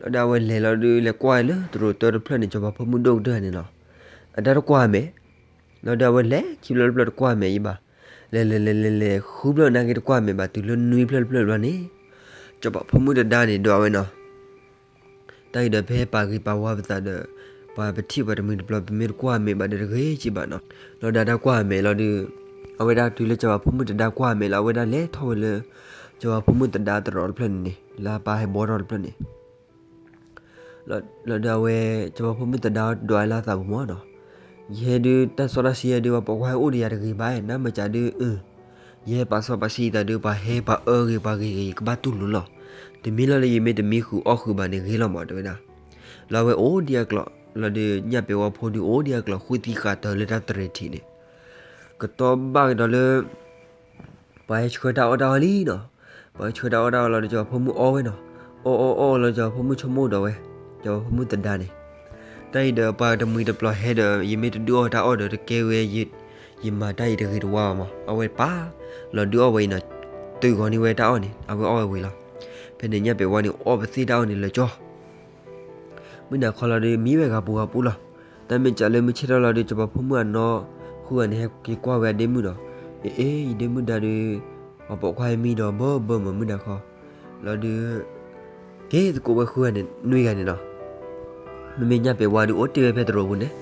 လီၤဒီးအဝဲလဲၤလီၤဒီး လဲၤကွၢ်လၢသရိာ်တၢတဖျၢၣ်န့ၣ် စီၤပၤဖိမုၣ်ဒိၣ်ကတၢၢ်န့ၣ်လီၤ. အတၢ်တကွၢ်မဲာ်, လီၤဒီးအဝဲလဲၤခံဖျၢၣ်တဖျၢၣ်တကွၢ်မဲာ်အံၤဘၣ်, လဲၤလဲၤလဲၤလဲၤလဲၤ ဃုဖျၢၣ်နာ်က့တကွၢ်မဲာ်ဘၣ် တုၤလၢနွံဖျၢၣ်တဖျၢၣ်ဘျီန့ၣ်, စီၤပၤဖိမုၣ်တဒါန့ၣ် ဒွးဝဲနီၤ. တၢ်အံၤဒီး ပဟဲပာ်ဂ့ၤပာ်ဝါပသးဒီး ပှၤပထံၣ်ပှၤတမှံၤတပျီၤ ပမ့ၢ်တကွၢ်မဲာ်ဘၣ်ဒီးတဂ့ၤက့ဘၣ်နီၤ. လီၤဒီးတၢ်ကွၢ်မဲာ်လီၤဒီး အဝဲဒၣ်တုၤလၢစီၤပၤဖိမုၣ်တဒါကွၢ်မဲာ်လီၤ အဝဲဒၣ်လဲၤထီၣ်ဝဲလၢ စီၤပၤဖိမုၣ်တဒါသရိာ်တဖျၢၣ်န့ၣ်န့ၣ် လၢအပၢ်ဟဲဘှီထီၣ်တဖျၢၣ်န့ၣ် လီၤဒီးအဝဲ စီၤပၤဖိမုၣ်တဒါဒွးလၢအသးပူၤမၢ်နီၤ, ယဟဲဒုးတၢ်စီတၢ်ဆှံယဲဒုး ပှၤပိာ်ခွါဟဲအိၣ်ဒီးယၤတဂ့ၤဘၣ်, နမ့ၢ်ကးဒုး အၢ ယဟဲပာ်စီပာ်ဆှံယသးဒုး ပှၤဟဲပှၤအၢဂ့ၤပှၤဂ့ၤဂ့ၤ ယကဘၣ်တူၢ်လိာ်လီၤ. တမ့ၢ်လီၤလၢယမ့ၢ်တမံဃုာ်အီၣ်ဃုာ်ဘၣ်န့ၣ်ဂ့ၤလီၤမး တဲဝဲဒၣ်. လီၤအဝဲအိၣ်ဒံးအကျိာ် လီၤဒီးညၣ်ပဲာ်ဝါဖိဒုးအိၣ်ဒံးအကျိာ် ဃုသံဃာ်တၢၤလၢတၢ်တရံးထံးန့ၣ် ကတီၢ်ဘၣ်ကဒီးလၢ ပှၤဟဲဆှၢတၢ်အီၣ်တၢ်အီလံနီၤ. ပှၤဟဲဆှၢတၢ်အီၣ်တၢ်အီလီၤဒီး စီၤပၤဖိမုၣ်အီၣ်ဝဲနီၤ. အီၣ်အီၣ်အီၣ်လီၤ စီၤပၤဖိမုၣ်ဆိကမိၣ်ဒီးဝဲ, စီၤပၤဖိမုၣ်သဒါန့ၣ်, တၢ်အံၤဒီးပှၤတမှံၤတပျီၤဟဲဒီး ယမ့ၢ်တဒုးအီၣ်တၢ်အီၣ်ဒီး တကဲဝဲ ယမၤတၢ်အံၤတဂ့ၤတဝါဘၣ်မး. အဝဲပာ်လီၤဒုးအီၣ်ဝဲအံၤနီၤ, တုၤဂီၤန့ၢ်ဝဲတၢ်အီၣ်န့ၣ် အဝဲအီၣ်ဝဲဝံၤလီၤ. ဖဲန့ၣ်ညၣ်ပဲာ်ဝါန့ၣ် အီၣ်ပသ့ၣ်တၢ်အီၣ်န့ၣ်လၢာ်ကၠီ မုၢ်နၤခီလီၤဒီး မံဝဲဂၤပူၤဂၤပူၤလီၤ. တၢ်မ့ၢ်ကးလၢမုၢ်ဆ့ၣ်ထီၣ်လီၤဒီး စီၤပၤဖိမုၣ်အနီၢ်ဃုဂၤန့ၣ် ဟဲက့ၤကွၢ်ဝဲအဒ့မုၣ်ဒီး, အ့အ့ ယဒ့မုၣ်ဒါဒီး ပှၤပိာ်ခွါဟဲမံဒီးဘၢဘၢမး မုၢ်နၤခီလီၤဒီး က့ၤသကိးဝဲဃုဂၤန့ၣ် နွံဂၤန့ၣ်လီၤ. မ့မ့ၢ်ညၣ်ပဲာ်ဝါဒီး အိၣ်တ့ၢ်ဝဲဖဲသရိာ်ပူၤန့ၣ်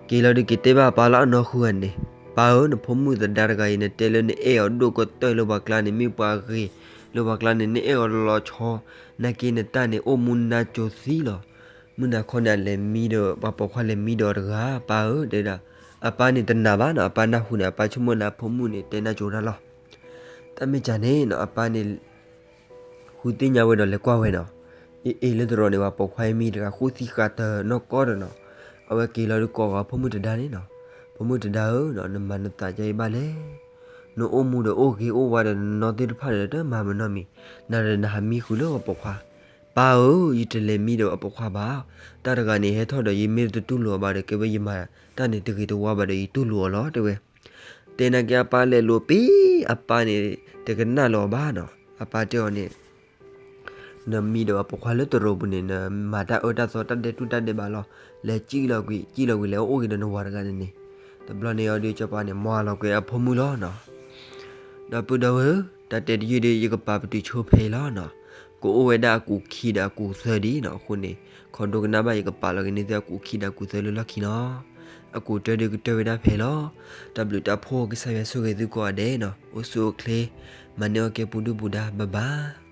က့ၤလီၤဒီးက့ၤတဲဘၣ်အပၢ်လၢအနီၢ်ဃုဂၤန့ၣ်, ပၢ်ဧၢ နဖိမုၣ်သဒါတဂၤအံၤ နတဲလၢနအဲၣ်အီၤဒိၣ်ကတၢၢ်လၢပှၤကျါန့ၣ် မ့ၢ်ပှၤဂ့ၤလၢပှၤကျါန့ၣ် နအဲၣ်အီၤလီၤဆီ, နာ်က့နတၢ်န့ၣ် အိၣ်မူနါစိၤသံလီၤ. မုၢ်နၤခီန့ၣ် အလဲၤမံဒီး ပှၤပိာ်ခွါလဲၤမံဒီးတဂၤ ပၢ်ဧၢ တဲဒၣ်. အပၢ်န့ၣ်တနာ်ဘၣ်နီၤ, အပၢ်နၢ်ဟူန့ၣ် အပၢ်ဆိကမိၣ်လၢအဖိမုၣ်န့ၣ် တဲနါစိၤတၢ်လီၤ. တၢ်မ့ၢ်ကးန့ၣ်နီၤ အပၢ်န့ၣ် ဃုသ့ၣ်ညါဝဲဒီးလဲၤကွၢ်ဝဲနီၤ, အ့အ့ လၢသရိာ်န့ၣ် ပှၤပိာ်ခွါမံတဂၤ ဃုသံဃာ်တၢၤနီၢ်ကီၢ်ဒီးနီၤ, အဝဲက့ၤလီၤဒီးကိးဂီၤဖိမုၣ်သဒါန့ၣ်နီၤ, ဖိမုၣ်သဒါဧၢနီၤ နမၤနသးဒ်အံၤဘၣ်လဲၣ်. နအိၣ်မူဒီးအိၣ်ဂ့ၤအိၣ်ဝါဒီးနနီၢ်သ့ၣ်တဖၣ်ဒီးတမၤမနီၤမံၤ, နၤဒီးနဟးမံဃုာ်လၢပှၤပိာ်ခွါ ပၢ်ဧၢ ယတလဲၤမံဒီးအပိာ်ခွါဘၣ်. တၢ်တဂၤန့ၣ်ဟဲထီၣ်ဒီး ယမ့ၢ်တတူၢ်လိာ်အီၤဘၣ်ဒီး ကဲဝဲယမၤတၢ်န့ၣ်တဂ့ၤတဝါဘၣ်ဒီး ယတူၢ်လိာ်အီၤလီၤ တဲဝဲ. တဲနာ်က့အပၢ်လဲၤလိာ်ပ့ၤ အပၢ်န့ၣ် တကနၣ်လီၤအီၤဘၣ်နီၤ, အပၢ်တဲအီၤန့ၣ် နမံဒီးအပိာ်ခွါလၢသရိာ်ပူၤန့ၣ် နမၤတၢ်အၢတၢ်သီတၢ်ဒဲးတူၢ်တၢ်ဒဲးဘးလီၤ. လဲၤစံၣ်လီၤကွံာ် စံၣ်လီၤကွံာ် လဲၤအိၣ်ဂ့ၤဒီးနဝၤတဂၤန့ၣ်န့ၣ်. တဘျီန့ၣ်အီၤဒီး စီၤပၤန့ၣ် မၤလီၤကွံာ်အဖိမုၣ်လီၤနီၤ. ဒီပုၢ်ဒီဝဲၢ်ဧၢ, တၢ်တဲတယုၢ်ဒီး ယကပာ်ပတုာ်ဆိဖဲအံၤလီၤနီၤ. ကအိၣ်ဝဲဒၣ်အကူာ်ခံဒီးအကူာ်သၢဒံးနီၤ. အဃိန့ၣ် ခိးဒိကနၣ်ဘၣ် ယကပာ်လီၤက့ၤန့ၢ်သုအကူာ်ခံဒီးအကူာ်သၢလၢလီၢ်ခံနီၤ. အကူာ်တၢဒီးကတၢၢ်ဝဲဒၣ်ဖဲအံၤလီၤ. တၢ်ဘျုးတၢ်ဖှိၣ်ကစၢ်ယွၤဆိၣ်ဂ့ၤသုကိးဂၤဒဲးနီၤ. အိၣ်ဆူၣ်အိၣ်ချ့, မၤန့ၢ်အီၣ်ကဲပူၤဒုၣ်ပူၤဒါ bye bye.